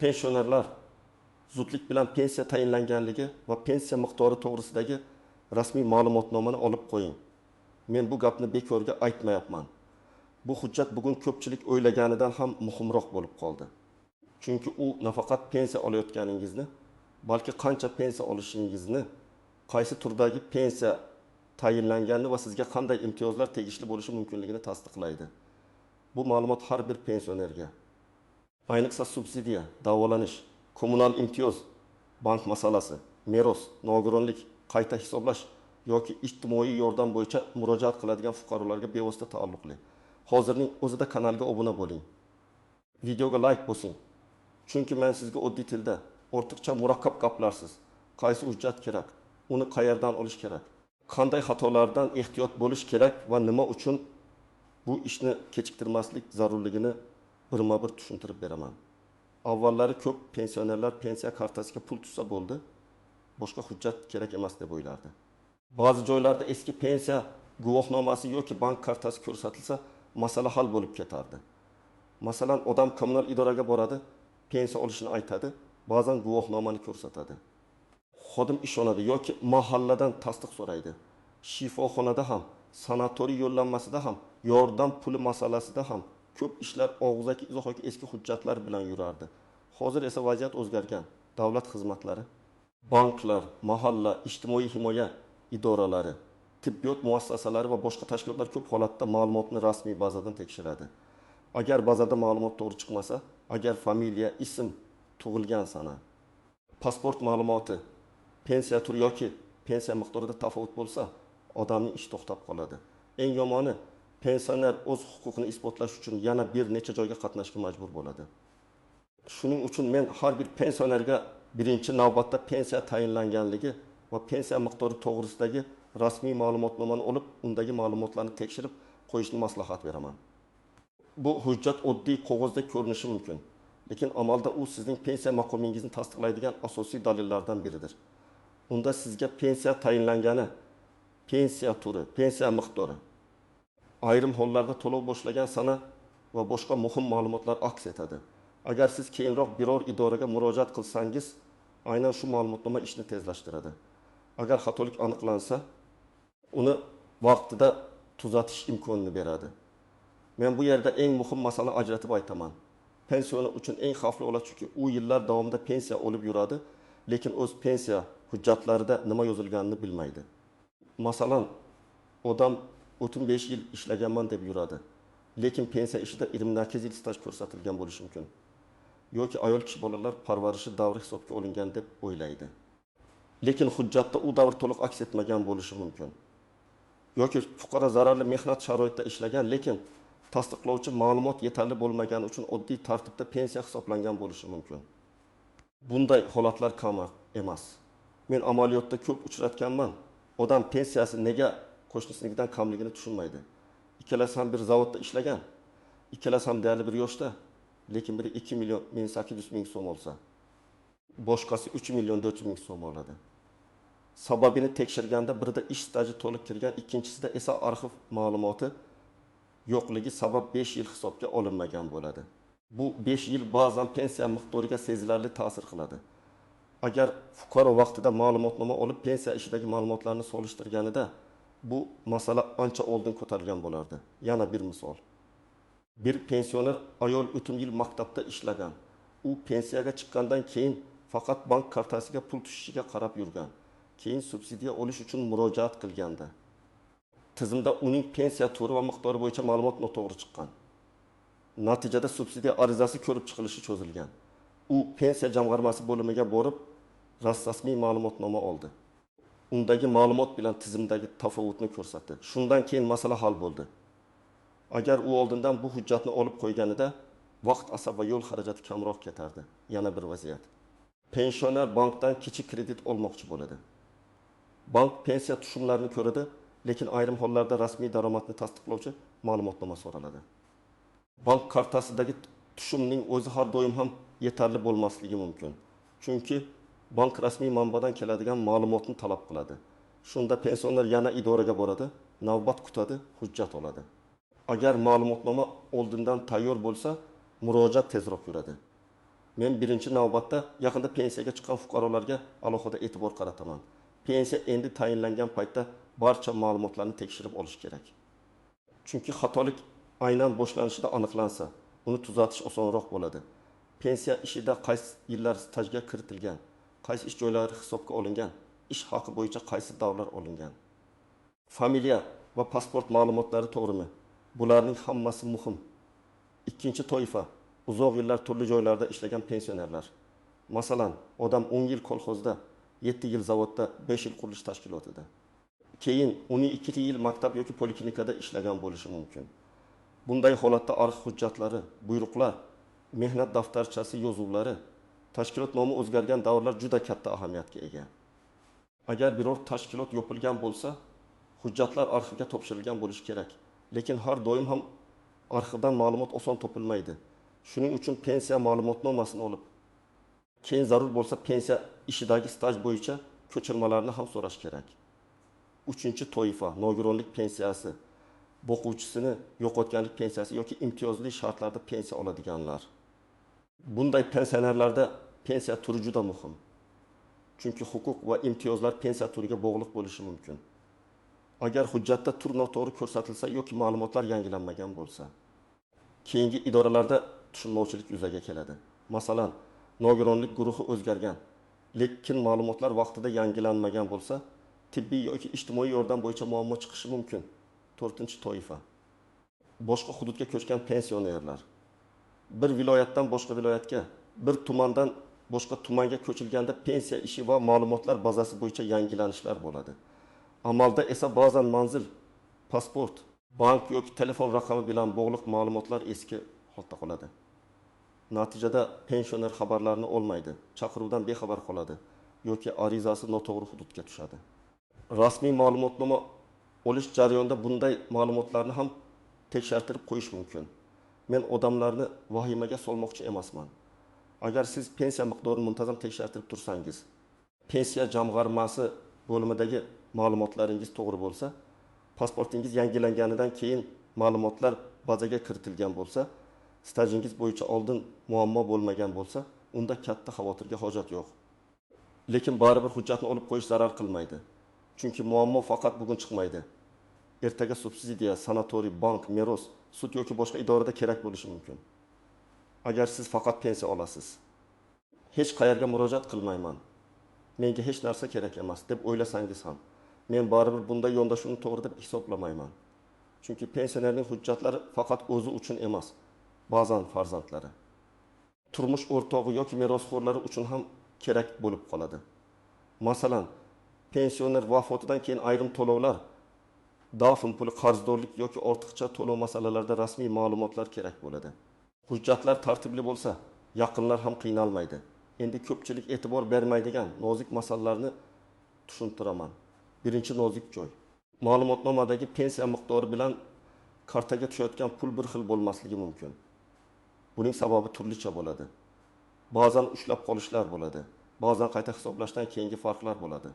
Pensionerlar, zudlik bilan pensiya tayinlanganligi va pensiya miqdori to'g'risidagi rasmiy ma'lumotnomani olib qo'ying. Men bu gapni bekorga aytmayapman. Bu hujjat bugun ko'pchilik o'ylaganidan ham muhimroq bo'lib qoldi. Chunki u nafaqat pensiya olayotganingizni, balki qancha pensiya olishingizni, qaysi turdagi pensiya tayinlanganini va sizga qanday imtiyozlar tegishli bo'lishi mumkinligini tasdiqlaydi. Bu ma'lumot har bir pensionerga, ayniqsa subsidiya, davolanish, kommunal imtiyoz, bank masalasi, meros, nogironlik, qayta hisoblash yoki ijtimoiy yordam bo'yicha murojaat qiladigan fuqarolarga bevosita taalluqli. Hozirning o'zida kanalga obuna bo'ling. Videoga like bosing. Chunki men sizga oddiy tilda, ortiqcha murakkab gaplarsiz, qaysi hujjat kerak, uni qayerdan olish kerak, qanday xatolardan ehtiyot bo'lish kerak va nima uchun bu ishni kechiktirmaslik zarurligini birma-bir tushuntirib beraman. Avvallari ko'p pensionerlar pensiya kartasiga pul tushsa bo'ldi, boshqa hujjat kerak emas deb o'ylardi. Ba'zi joylarda eski pensiya guvohnomasi yoki bank kartasi ko'rsatilsa, masala hal bo'lib ketardi. Masalan, odam kommunal idoraga boradi, pensiya olishini aytadi, ba'zan guvohnomani ko'rsatadi. Xodim ishonadi yoki mahalladan tasdiq so'raydi. Shifoxonada ham, sanatoriy yo'llanmasida ham, yordam puli masalasida ham ko'p ishlar og'zaki izoh yoki eski hujjatlar bilan yurardi. Hozir esa vaziyat o'zgargan. Davlat xizmatlari, banklar, mahalla, ijtimoiy himoya idoralari, tibbiyot muassasalari va boshqa tashkilotlar ko'p holatda ma'lumotni rasmiy bazadan tekshiradi. Agar bazada ma'lumot to'g'ri chiqmasa, agar familiya, ism, tug'ilgan sana, pasport ma'lumoti, pensiya turi yoki pensiya miqdorida tafovut bo'lsa, odamning ishi to'xtab qoladi. Eng yomoni, pensioner o'z huquqini isbotlash uchun yana bir necha joyga qatnashga majbur bo'ladi. Shuning uchun men har bir pensionerga birinchi navbatda pensiya tayinlanganligi va pensiya miqdori to'g'risidagi rasmiy ma'lumotnomani olib, undagi ma'lumotlarni tekshirib qo'yishni maslahat beraman. Bu hujjat oddiy qog'ozdek ko'rinishi mumkin, lekin amalda u sizning pensiya maqomingizni tasdiqlaydigan asosiy dalillardan biridir. Unda sizga pensiya tayinlangani, pensiya turi, pensiya miqdori, ayrim hollarda to'lov boshlagan sana va boshqa muhim ma'lumotlar aks etadi. Agar siz keyinroq biror idoraga murojaat qilsangiz, aynan shu ma'lumotnoma ishni tezlashtiradi. Agar xatolik aniqlansa, uni vaqtida tuzatish imkonini beradi. Men bu yerda eng muhim masala ajratib aytaman. Pensioner uchun eng xavfli holat, chunki u yillar davomida pensiya olib yuradi, lekin o'z pensiya hujjatlarida nima yozilganini bilmaydi. Masalan, odam 35 yil ishlaganman deb yuradi, lekin pensiya ishida 28 yil staj ko'rsatilgan bo'lishi mumkin. Yoki ayol kishi bolalar parvarishi davri hisobga olingan deb o'ylaydi. Lekin hujjatda u davr to'liq aks etmagan bo'lishi mumkin. Yoki fuqaro zararli mehnat sharoitida ishlagan, lekin tasdiqlovchi ma'lumot yetarli bo'lmagani uchun oddiy tartibda pensiya hisoblangan bo'lishi mumkin. Bunday holatlar kam emas. Men amaliyotda ko'p uchratganman. Odam pensiyasi nega qo'shnisinikidan kamligini tushunmaydi. Ikkalasi ham bir zavodda ishlagan, ikkalasi ham deyarli bir yoshda, lekin biri 2 milyon 800 ming so'm olsa, boshqasi 3 milyon 400 ming so'm oladi. Sababini tekshirganda birida ish staji to'liq kirgan, ikkinchisida esa arxiv ma'lumoti yo'qligi sabab 5 yil hisobga olinmagan bo'ladi. Bu 5 yil ba'zan pensiya miqdoriga sezilarli ta'sir qiladi. Agar fuqaro vaqtida ma'lumotnoma olib pensiya ishidagi ma'lumotlarni solishtirganida bu masala ancha oldin ko'tarilgan bo'lardi. Yana bir misol. Bir pensioner ayol o'tm yil maktabda ishlagan. U pensiyaga chiqqandan keyin faqat bank kartasiga pul tushishiga qarab yurgan. Keyin subsidiya olish uchun murojaat qilganda tizimda uning pensiya turi va miqdori bo'yicha ma'lumot noto'g'ri chiqqan. Natijada subsidiya arizasi ko'rib chiqilishi cho'zilgan. U pensiya jamg'armasi bo'limiga borib, rasmiy ma'lumotnoma oldi. Undagi ma'lumot bilan tizimdagi tafovutni ko'rsatdi. Shundan keyin masala hal bo'ldi. Agar u oldindan bu hujjatni olib qo'yganida vaqt, asab va yo'l xarajati kamroq ketardi. Yana bir vaziyat. Pensioner bankdan kichik kredit olmoqchi bo'ladi. Bank pensiya tushumlarini ko'radi, lekin ayrim hollarda rasmiy daromadni tasdiqlovchi ma'lumotnoma so'raladi. Bank kartasidagi tushumning o'zi har doim ham yetarli bo'lmasligi mumkin. Chunki bank rasmiy manbadan keladigan ma'lumotni talab qiladi. Shunda pensioner yana idoraga boradi, navbat kutadi, hujjat oladi. Agar ma'lumotnoma oldindan tayyor bo'lsa, murojaat tezroq yuradi. Men birinchi navbatda yaqinda pensiyaga chiqqan fuqarolarga alohida e'tibor qarataman. Pensiya endi tayinlangan paytda barcha ma'lumotlarni tekshirib olish kerak. Chunki xatolik aynan boshlanishida aniqlansa, uni tuzatish osonroq bo'ladi. Pensiya ishida qaysi yillar stajga kiritilgan, qaysi ish joylari hisobga olingan, ish haqi bo'yicha qaysi davrlar olingan. Familiya va pasport ma'lumotlari to'g'rimi? Bularning hammasi muhim. Ikkinchi toifa uzoq yillar turli joylarda ishlagan pensionerlar. Masalan, odam 10 yil kolxozda, 7 yil zavodda, 5 yil qurilish tashkilotida. Keyin 12 yil maktab yoki poliklinikada ishlagan bo'lishi mumkin. Bunday holatda arxiv hujjatlari, buyruqlar, mehnat daftarchasi yozuvlari, tashkilot nomi o'zgargan davrlar juda katta ahamiyatga ega. Agar biror tashkilot yopilgan bo'lsa, hujjatlar arxivga topshirilgan bo'lishi kerak. Lekin har doim ham arxivdan ma'lumot oson topilmaydi. Shuning uchun pensiya ma'lumotnomasini olib, keyin zarur bo'lsa pensiya ishidagi staj bo'yicha ko'chirmalarni ham so'rash kerak. Uchinchi toifa nogironlik pensiyasi, boquvchisini yo'qotganlik pensiyasi yoki imtiyozli shartlarda pensiya oladiganlar. Bunday pensionerlarda pensiya turi juda muhim. Chunki huquq va imtiyozlar pensiya turiga bog'liq bo'lishi mumkin. Agar hujjatda tur noto'g'ri ko'rsatilsa yoki ma'lumotlar yangilanmagan bo'lsa, keyingi idoralarda tushunmovchilik yuzaga keladi. Masalan, nogironlik guruhi o'zgargan, lekin ma'lumotlar vaqtida yangilanmagan bo'lsa, tibbiy yoki ijtimoiy yordam bo'yicha muammo chiqishi mumkin. To'rtinchi toifa boshqa hududga ko'chgan pensionerlar. Bir viloyatdan boshqa viloyatga, bir tumandan boshqa tumanga ko'chilganda pensiya ishi va ma'lumotlar bazasi bo'yicha yangilanishlar bo'ladi. Amalda esa ba'zan manzil, pasport, bank yoki telefon raqami bilan bog'liq ma'lumotlar eski holatda qoladi. Natijada pensioner xabarlarni olmaydi, chaqiruvdan bexabar qoladi yoki arizasi noto'g'ri hududga tushadi. Rasmiy ma'lumotnoma olish jarayonida bunday ma'lumotlarni ham tekshirtirib qo'yish mumkin. Men odamlarni vahimaga solmoqchi emasman. Agar siz pensiya miqdorini muntazam tekshirtirib tursangiz, pensiya jamg'armasi bo'limidagi ma'lumotlaringiz to'g'ri bo'lsa, pasportingiz yangilanganidan keyin ma'lumotlar bazaga kiritilgan bo'lsa, stajingiz bo'yicha oldin muammo bo'lmagan bo'lsa, unda katta xavotirga hojat yo'q. Lekin baribir hujjatni olib qo'yish zarar qilmaydi. Chunki muammo faqat bugun chiqmaydi. Ertaga subsidiya, sanatoriy, bank, meros, sud yoki boshqa idorada kerak bo'lishi mumkin. Agar siz faqat pensiya olasiz, hech qayerga murojaat qilmayman, menga hech narsa kerak emas deb o'ylasangiz ham, men baribir bunday yondashuvni to'g'ri deb hisoblamayman. Chunki pensionerning hujjatlari faqat o'zi uchun emas, ba'zan farzandlari, turmush o'rtog'i yoki merosxo'rlari uchun ham kerak bo'lib qoladi. Masalan, pensioner vafotidan keyin ayrim to'lovlar, dafn puli, qarzdorlik yoki ortiqcha to'lov masalalarida rasmiy ma'lumotlar kerak bo'ladi. Hujjatlar tartibli bo'lsa, yaqinlar ham qiynalmaydi. Endi ko'pchilik e'tibor bermaydigan nozik masalalarni tushuntiraman. Birinchi nozik joy. Ma'lumotnomadagi pensiya miqdori bilan kartaga tushayotgan pul bir xil bo'lmasligi mumkin. Buning sababi turlicha bo'ladi. Ba'zan ushlab qolishlar bo'ladi. Ba'zan qayta hisoblashdan keyingi farqlar bo'ladi.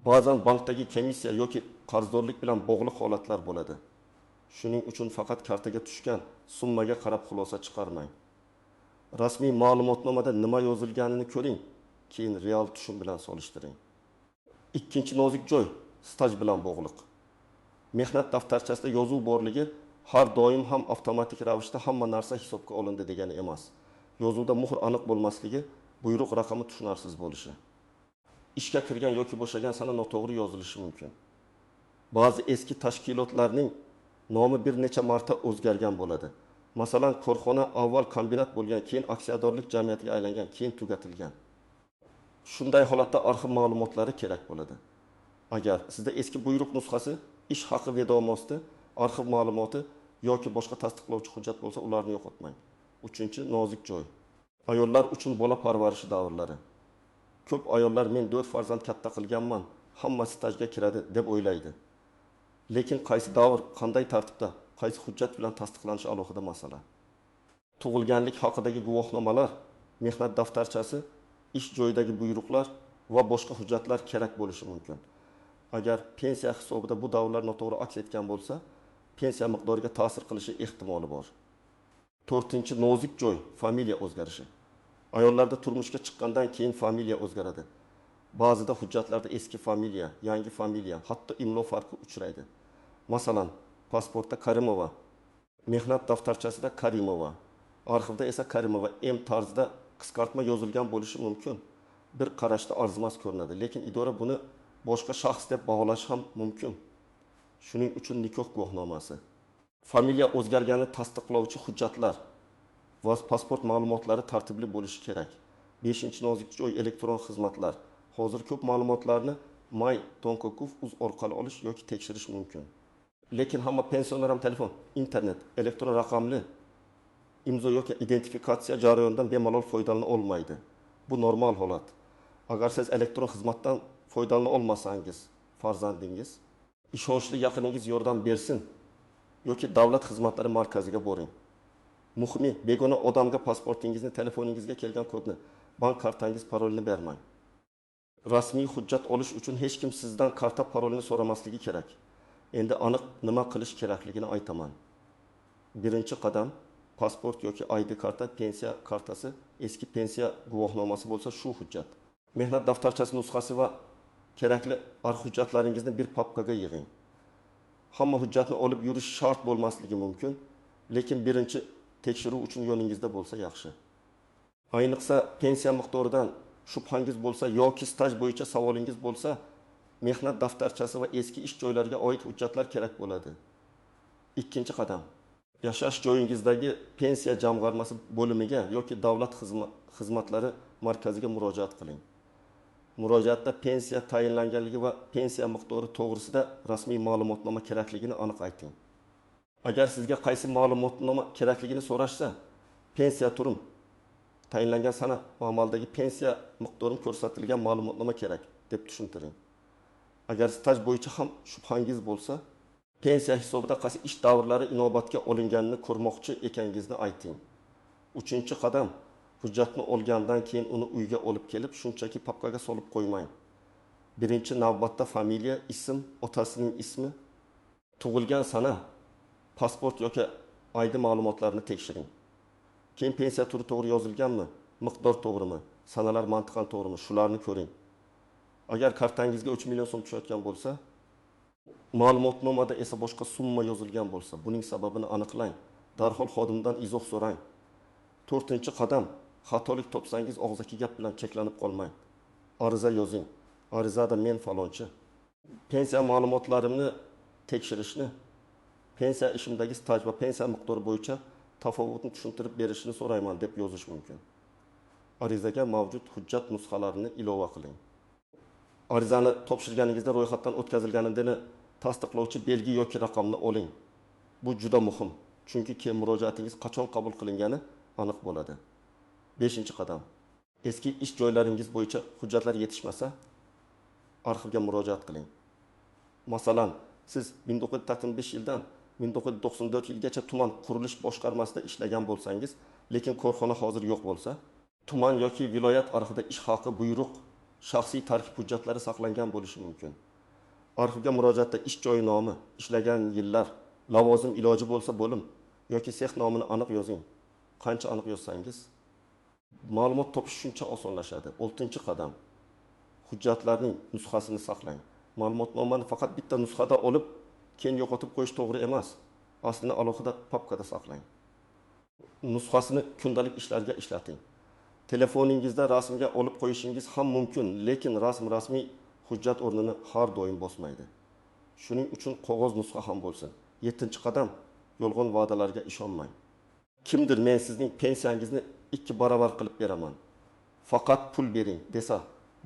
Ba'zan bankdagi komissiya yoki qarzdorlik bilan bog'liq holatlar bo'ladi. Shuning uchun faqat kartaga tushgan summaga qarab xulosa chiqarmang. Rasmiy ma'lumotnomada nima yozilganini ko'ring, keyin real tushum bilan solishtiring. Ikkinchi nozik joy staj bilan bog'liq. Mehnat daftarchasida yozuv borligi har doim ham avtomatik ravishda hamma narsa hisobga olindi degani emas. Yozuvda muhr aniq bo'lmasligi, buyruq raqami tushunarsiz bo'lishi. Ishga kirgan yoki bo'shagan sana noto'g'ri yozilishi mumkin. Ba'zi eski tashkilotlarning nomi bir necha marta o'zgargan bo'ladi. Masalan, korxona avval kombinat bo'lgan, keyin aksiyadorlik jamiyatiga aylangan, keyin tugatilgan. Shunday holatda arxiv ma'lumotlari kerak bo'ladi. Agar sizda eski buyruq nusxasi, ish haqi vedomosti, arxiv ma'lumoti yoki boshqa tasdiqlovchi hujjat bo'lsa, ularni yo'qotmang. Uchinchi nozik joy. Ayollar uchun bola parvarishi davrlari. Ko'p ayollar men 4 farzand katta qilganman, hammasi stajga kiradi deb o'ylaydi. Lekin qaysi davr, qanday tartibda, qaysi hujjat bilan tasdiqlanishi alohida masala. Tug'ilganlik haqidagi guvohnomalar, mehnat daftarchasi, ish joyidagi buyruqlar va boshqa hujjatlar kerak bo'lishi mumkin. Agar pensiya hisobida bu davrlar noto'g'ri aks etgan bo'lsa, pensiya miqdoriga ta'sir qilishi ehtimoli bor. To'rtinchi nozik joy familiya o'zgarishi. Ayollarda turmushga chiqqandan keyin familiya o'zgaradi. Ba'zida hujjatlarda eski familiya, yangi familiya, hatto imlo farqi uchraydi. Masalan, pasportda Karimova, mehnat daftarchasida Karimova, arxivda esa Karimova M tarzida qisqartma yozilgan bo'lishi mumkin. Bir qarashda arzimas ko'rinadi, lekin idora buni boshqa shaxs deb baholashi ham mumkin. Shuning uchun nikoh guvohnomasi, familiya o'zgarganini tasdiqlovchi hujjatlar va pasport ma'lumotlari tartibli bo'lishi kerak. Beshinchi nozik joy elektron xizmatlar. Hozir ko'p ma'lumotlarni my.gov.uz orqali olish yoki tekshirish mumkin. Lekin hamma pensioner ham telefon, internet, elektron raqamli imzo yoki identifikatsiya jarayonidan bemalol foydalana olmaydi. Bu normal holat. Agar siz elektron xizmatdan foydalana olmasangiz, farzandingiz, ishonchli yaqiningiz yordam bersin yoki davlat xizmatlari markaziga boring. Muhimi, begona odamga pasportingizni, telefoningizga kelgan kodni, bank kartangiz parolini bermang. Rasmiy hujjat olish uchun hech kim sizdan karta parolini so'ramasligi kerak. Endi aniq nima qilish kerakligini aytaman. Birinchi qadam pasport yoki ID karta, pensiya kartasi, eski pensiya guvohnomasi bo'lsa shu hujjat. Mehnat daftarchasi nusxasi va kerakli arxiv hujjatlaringizni bir papkaga yig'ing. Hamma hujjatni olib yurish shart bo'lmasligi mumkin, lekin birinchi tekshiruv uchun yoningizda bo'lsa yaxshi. Ayniqsa pensiya miqdoridan shubhangiz bo'lsa yoki staj bo'yicha savolingiz bo'lsa, mehnat daftarchasi va eski ish joylariga oid hujjatlar kerak bo'ladi. Ikkinchi qadam. Yashash joyingizdagi pensiya jamg'armasi bo'limiga yoki davlat xizmatlari markaziga murojaat qiling. Murojaatda pensiya tayinlanganligi va pensiya miqdori to'g'risida rasmiy ma'lumotnoma kerakligini aniq ayting. Agar sizga qaysi ma'lumotnoma kerakligini so'rashsa, pensiya turim, tayinlangan sana va amaldagi pensiya miqdori ko'rsatilgan ma'lumotnoma kerak deb tushuntiring. Agar staj bo'yicha ham shubhangiz bo'lsa, pensiya hisobida qaysi ish davrlari inobatga olinganini ko'rmoqchi ekaningizni ayting. Uchinchi qadam, hujjatni olgandan keyin uni uyga olib kelib, shunchaki papkaga solib qo'ymang. Birinchi navbatda familiya, ism, otasining ismi, tug'ilgan sana, pasport yoki ID ma'lumotlarini tekshiring. Keyin pensiya turi to'g'ri yozilganmi, miqdor to'g'rimi, sanalar mantiqan to'g'rimi, shularni ko'ring. Agar kartangizga 3 million so'm tushayotgan bo'lsa, ma'lumotnomada esa boshqa summa yozilgan bo'lsa, buning sababini aniqlang. Darhol xodimdan izoh so'rang. To'rtinchi qadam, xatolik topsangiz og'zaki gap bilan cheklanib qolmang. Ariza yozing. Arizada men falonchi, pensiya ma'lumotlarimni tekshirishni, pensiya ishimdagi staj va pensiya miqdori bo'yicha tafovutni tushuntirib berishini so'rayman deb yozish mumkin. Arizaga mavjud hujjat nusxalarini ilova qiling. Arizani topshirganingizda ro'yxatdan o'tkazilganini tasdiqlovchi belgi yoki raqamni oling. Bu juda muhim, chunki keyin murojaatingiz qachon qabul qilingani aniq bo'ladi. Beshinchi qadam. Eski ish joylaringiz bo'yicha hujjatlar yetishmasa, arxivga murojaat qiling. Masalan, siz 1985 yildan 1994 yilgacha tuman qurilish boshqarmasida ishlagan bo'lsangiz, lekin korxona hozir yo'q bo'lsa, tuman yoki viloyat arxivida ish haqi, buyruq, shaxsiy tarkib hujjatlari saqlangan bo'lishi mumkin. Arxivga murojaatda ish joyi nomi, ishlagan yillar, lavozim iloji bo'lsa bo'lim yoki sex nomini aniq yozing. Qancha aniq yozsangiz, ma'lumot topish shuncha osonlashadi. 6-qadam. Hujjatlarning nusxasini saqlang. Ma'lumotnomani faqat bitta nusxada olib, keyin yo'qotib qo'yish to'g'ri emas. Aslini alohida papkada saqlang. Nusxasini kundalik ishlarga ishlating. Telefoningizda rasmga olib qo'yishingiz ham mumkin, lekin rasm rasmiy hujjat o'rnini har doim bosmaydi. Shuning uchun qog'oz nusxa ham bo'lsin. 7-qadam. Yolg'on va'dalarga ishonmang. Kimdir men sizning pensiyangizni 2 barobar qilib beraman, faqat pul bering desa,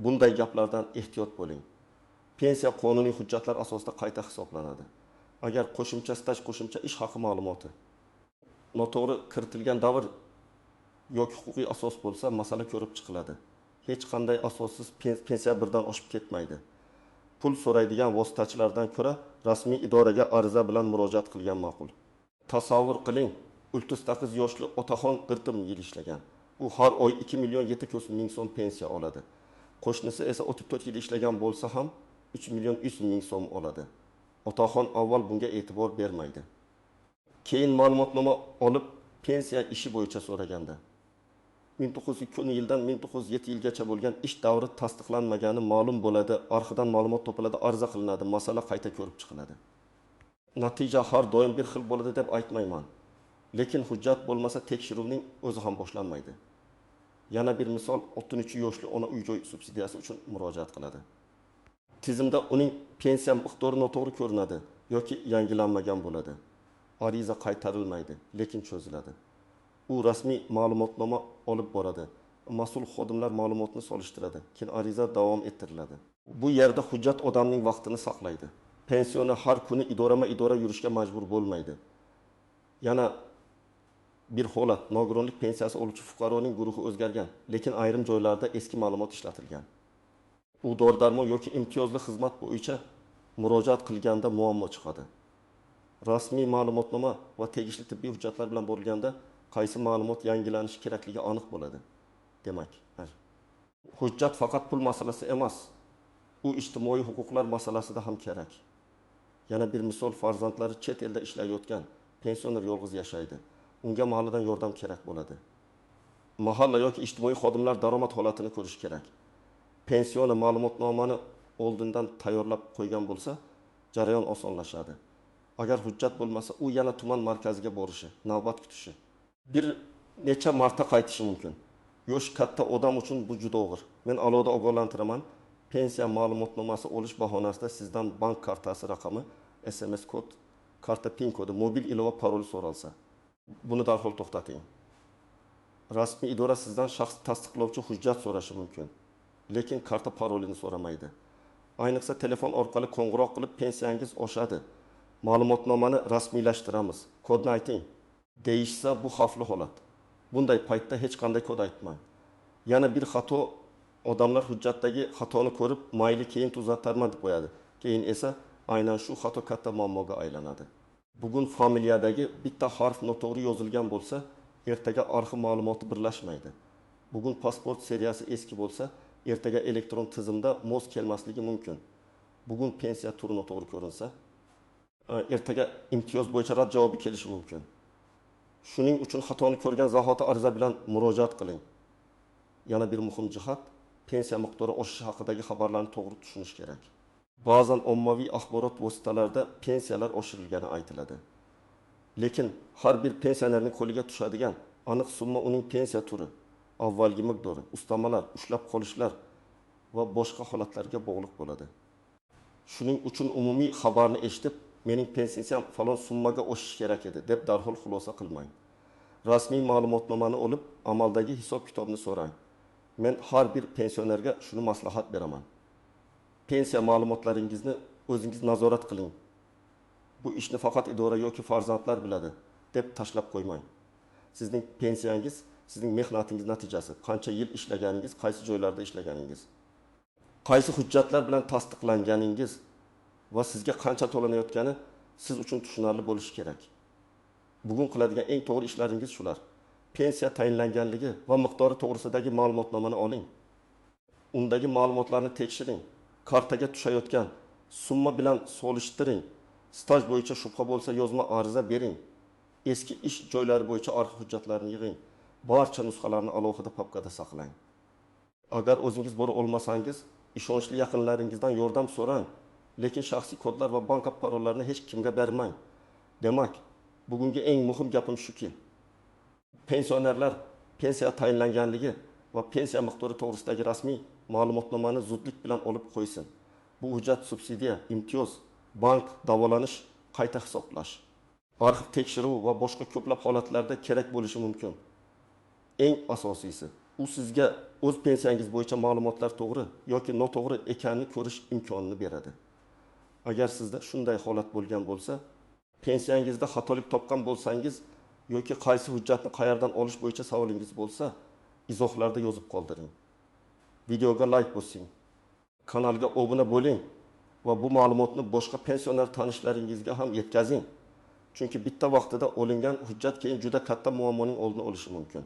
bunday gaplardan ehtiyot bo'ling. Pensiya qonuniy hujjatlar asosida qayta hisoblanadi. Agar qo'shimcha staj, qo'shimcha ish haqi ma'lumoti noto'g'ri kiritilgan davr yoki huquqiy asos bo'lsa, masala ko'rib chiqiladi. Hech qanday asossiz pensiya birdan oshib ketmaydi. Pul so'raydigan vositachilardan ko'ra rasmiy idoraga ariza bilan murojaat qilgan ma'qul. Tasavvur qiling, 38 yoshli otaxon 40 yil ishlagan. U har oy 2 700 000 so'm pensiya oladi. Qo'shnisi esa 34 yil ishlagan bo'lsa ham 3 100 000 so'm oladi. Otaxon avval bunga e'tibor bermaydi. Keyin ma'lumotnoma olib pensiya ishi bo'yicha so'raganda 1902 yildan 1907 yilgacha bo'lgan ish davri tasdiqlanmagani ma'lum bo'ladi. Arxivdan ma'lumot topiladi, ariza qilinadi, masala qayta ko'rib chiqiladi. Natija har doim bir xil bo'ladi deb aytmayman. Lekin hujjat bo'lmasa, tekshiruvning o'zi ham boshlanmaydi. Yana bir misol: 63 yoshli ona uy joy subsidiyasi uchun murojaat qiladi. Tizimda uning pensiya miqdori noto'g'ri ko'rinadi yoki yangilanmagan bo'ladi. Ariza qaytarilmaydi, lekin cho'ziladi. U rasmiy ma'lumotnoma olib boradi. Mas'ul xodimlar ma'lumotni solishtiradi. Keyin ariza davom ettiriladi. Bu yerda hujjat odamning vaqtini saqlaydi. Pensioner har kuni idorama idora yurishga majbur bo'lmaydi. Yana bir holat: nogironlik pensiyasi oluvchi fuqaroning guruhi o'zgargan, lekin ayrim joylarda eski ma'lumot ishlatilgan. U dori darmon yoki imtiyozli xizmat bo'yicha murojaat qilganda muammo chiqadi. Rasmiy ma'lumotnoma va tegishli tibbiy hujjatlar bilan borilganda qaysi ma'lumot yangilanishi kerakligi aniq bo'ladi. Demak, hujjat faqat pul masalasi emas, u ijtimoiy huquqlar masalasida ham kerak. Yana bir misol: farzandlari chet elda ishlayotgan pensioner yolg'iz yashaydi. Unga mahalladan yordam kerak bo'ladi. Mahalla yoki ijtimoiy xodimlar daromad holatini ko'rishi kerak. Pensioner ma'lumotnomani oldindan tayyorlab qo'ygan bo'lsa, jarayon osonlashadi. Agar hujjat bo'lmasa, u yana tuman markaziga borishi, navbat kutishi, bir necha marta qaytishi mumkin. Yoshi katta odam uchun bu juda og'ir. Men alohida ogohlantiraman: pensiya ma'lumotnomasi olish bahonasida sizdan bank kartasi raqami, SMS kod, karta PIN kodi, mobil ilova paroli so'ralsa, buni darhol to'xtating. Rasmiy idora sizdan shaxs tasdiqlovchi hujjat so'rashi mumkin, lekin karta parolini so'ramaydi. Ayniqsa telefon orqali qo'ng'iroq qilib, "Pensiyangiz oshadi, ma'lumotnomani rasmiylashtiramiz, kodni ayting", deyishsa, bu xavfli holat. Bunday paytda hech qanday kod aytmang. Yana bir xato: odamlar hujjatdagi xatoni ko'rib, "Mayli, keyin tuzatarman", deb qo'yadi. Keyin esa aynan shu xato katta muammoga aylanadi. Bugun familiyadagi bitta harf noto'g'ri yozilgan bo'lsa, ertaga arxiv ma'lumoti birlashmaydi. Bugun pasport seriyasi eski bo'lsa, ertaga elektron tizimda mos kelmasligi mumkin. Bugun pensiya turi noto'g'ri ko'rinsa, ertaga imtiyoz bo'yicha rad javobi kelishi mumkin. Shuning uchun xatoni ko'rgan zahoti ariza bilan murojaat qiling. Yana bir muhim jihat: pensiya miqdori oshishi haqidagi xabarlarni to'g'ri tushunish kerak. Ba'zan ommaviy axborot vositalarida pensiyalar oshirilgani aytiladi. Lekin har bir pensionerning qo'liga tushadigan aniq summa uning pensiya turi, avvalgi miqdori, ustamalar, ushlab qolishlar va boshqa holatlarga bog'liq bo'ladi. Shuning uchun umumiy xabarni eshitib, "Mening pensiyam falon summaga oshishi kerak edi", deb darhol xulosa qilmang. Rasmiy ma'lumotnomani olib, amaldagi hisob kitobni so'rang. Men har bir pensionerga shuni maslahat beraman: pensiya ma'lumotlaringizni o'zingiz nazorat qiling. "Bu ishni faqat idora yoki farzandlar biladi", deb tashlab qo'ymang. Sizning pensiyangiz sizning mehnatingiz natijasi: qancha yil ishlaganingiz, qaysi joylarda ishlaganingiz, qaysi hujjatlar bilan tasdiqlanganingiz va sizga qancha to'lanayotgani siz uchun tushunarli bo'lishi kerak. Bugun qiladigan eng to'g'ri ishlaringiz shular: pensiya tayinlanganligi va miqdori to'g'risidagi ma'lumotnomani oling, undagi ma'lumotlarni tekshiring, kartaga tushayotgan summa bilan solishtiring, staj bo'yicha shubha bo'lsa, yozma ariza bering, eski ish joylari bo'yicha arxiv hujjatlarini yig'ing, barcha nusxalarni alohida papkada saqlang. Agar o'zingiz bora olmasangiz, ishonchli yaqinlaringizdan yordam so'rang, lekin shaxsiy kodlar va bank parollarini hech kimga bermang. Demak, bugungi eng muhim gapim shuki, pensionerlar pensiya tayinlanganligi va pensiya miqdori to'g'risidagi rasmiy ma'lumotnomani zudlik bilan olib qo'ysin. Bu hujjat subsidiya, imtiyoz, bank, davolanish, qayta hisoblash, arxiv tekshiruvi va boshqa ko'plab holatlarda kerak bo'lishi mumkin. Eng asosiysi, u sizga o'z pensiyangiz bo'yicha ma'lumotlar to'g'ri yoki noto'g'ri ekanini ko'rish imkonini beradi. Agar sizda shunday holat bo'lgan bo'lsa, pensiyangizda xatolik topgan bo'lsangiz yoki qaysi hujjatni qayerdan olish bo'yicha savolingiz bo'lsa, izohlarda yozib qoldiring. Videoga layk bosing, kanalga obuna bo'ling va bu ma'lumotni boshqa pensioner tanishlaringizga ham yetkazing, chunki bitta vaqtida olingan hujjat keyin juda katta muammoning oldini olishi mumkin.